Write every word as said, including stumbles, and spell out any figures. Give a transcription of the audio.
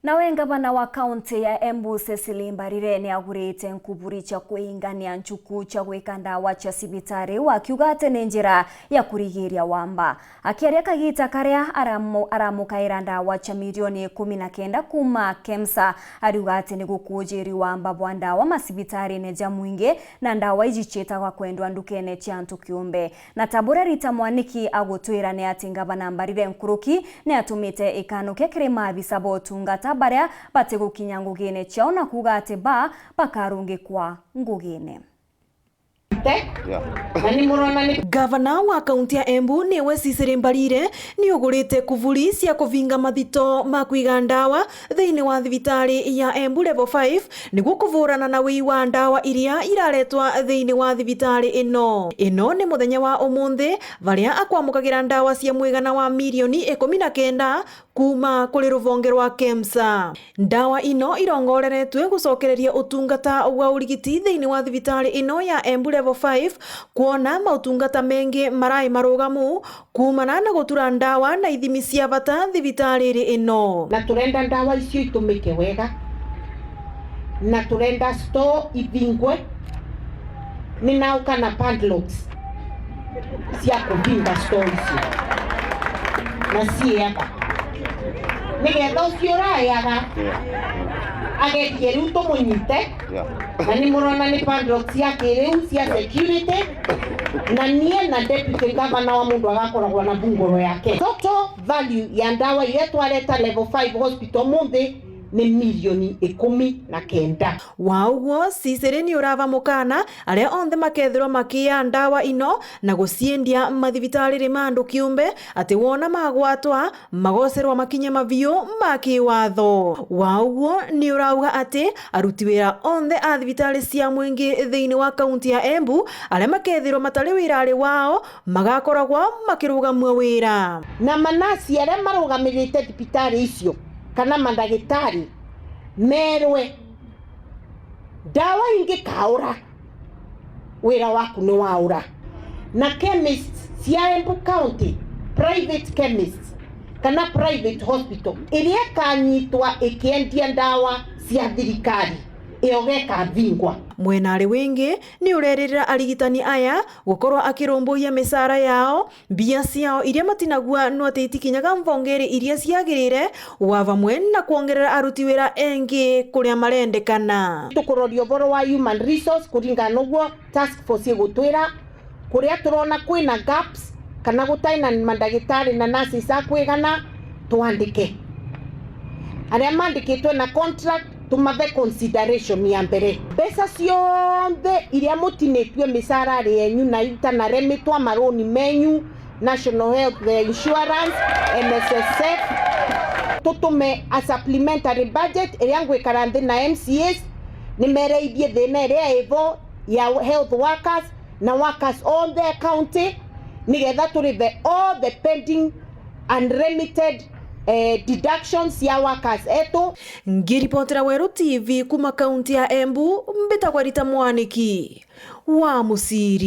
Nawe ngavana wa kaunti ya Embu, Cecily Mbarire, ni agurite nkuburi cia kuingania nchuku cia gwika ndawa cia cibitari, akiuga ati ni njira ya kurigiria wamba. Akiaria kagita karia aramu-, aramukaira ndawa cia milioni ikumi na kenda kuuma KEMSA, ariuga ati ni gukuujiri wamba bwa ndawa macibitarine ja mwingi, na ndawa iji ciitagwa kwendwa ndukene cia antu kiumbe. Na ta buria Rita Mwaniki agutwira, ni ati ngavana Mbarire nkuruki ni atumite ikanukia kiri maabisa ba utungata baria batigukinya ngugine ciao, na kuuga ati ba bakarungikwa ngugine. Yeah. Na ni murona ni Gavana wa kaunti ya Embu niwe Cecily Mbarire ni ugurite kuburi cia kuvinga mathito ma kwiga ndawa thiini wa thibitari ya Embu Level five niguo kuvurana na wii wa ndawa iria iraretwa thiini wa thibitari ino. Ino ni muthenya wa umunthi, varia akwamukagira ndawa cia mwigana wa milioni ikumi na kenda kuuma kuri ruvonge rwa KEMSA. Ndawa ino irongoreretwe gucokereria utungata wa urigiti thiini wa thibitari ino ya Embu Level five, kwona mautungata mengi marai marugamu, kuumana na gutura ndawa na ithimi cia bata thibitariri ino. Na turenda ndawa icio itumike wega, na turenda store ithingwe, ni nauka na padlocks cia kuvinga store icio na ciiaga, nigetha ucio uraiaga agerie riu tumunyite. Yeah. Na ni murona ni padlocks cia kiriu cia security, na nie na deputy governor wa mundu agakoragwa na bungalow yake. Total value ya ndawa iria twareta Level five Hospital munthi ni milioni ikumi na kenda. Wa uguo, Cecily ni urava mukana aria onthe makethirwa makiaa ndawa ino na guciendia mathibitariri ma andu kiumbe, ati wona magwatwa, magocerwa makinya mabiu ma kiwatho. Wa uguo, ni urauga ati aruti wira onthe a thibitari cia mwingi thiini wa kaunti ya Embu aria makethirwa matari wirari wao magakoragwa makirugamua wira. Na manasi aria marugamirite thibitari icio kana mandagitari merwe, ndawa ingikaura, wira waku ni waura. Na chemist cia Embu County, private chemist kana private hospital iria ikanyitwa ikiendia ndawa cia thirikari, iyo gekavingwa. Mwenari wingi ni ureririra arigitani aya gukorwa akirumburia micara yao, mbia ciao iria matinagua no ati itikinyaga mvongeri iria ciagirire, wa vamwe na kwongerera aruti wira engi kuria marendekana. Tukuroria uboro wa human resource kuringana na uguo task force igutwira, kuria turona kwina gaps kana gutai na mandagitari na nurses a kwigana, twandike. Aria mandikitwe na contract, tumave consideration ya mbere. Mbeca cionthe iria mutinitue micarari yenyu na itanaremi twa maroni menyu, National Health Insurance, N S S F, tutume a supplementary budget iria ngwikara nthi na M C As, nimereithie thina iria ivo ya health workers na workers onthe a county, nigetha turive all the pending unremitted, eh, deductions cia workers etu. Ngiripotera Weru T V kuma kaunti ya Embu, mbitagwa Rita Mwaniki wa Musiri.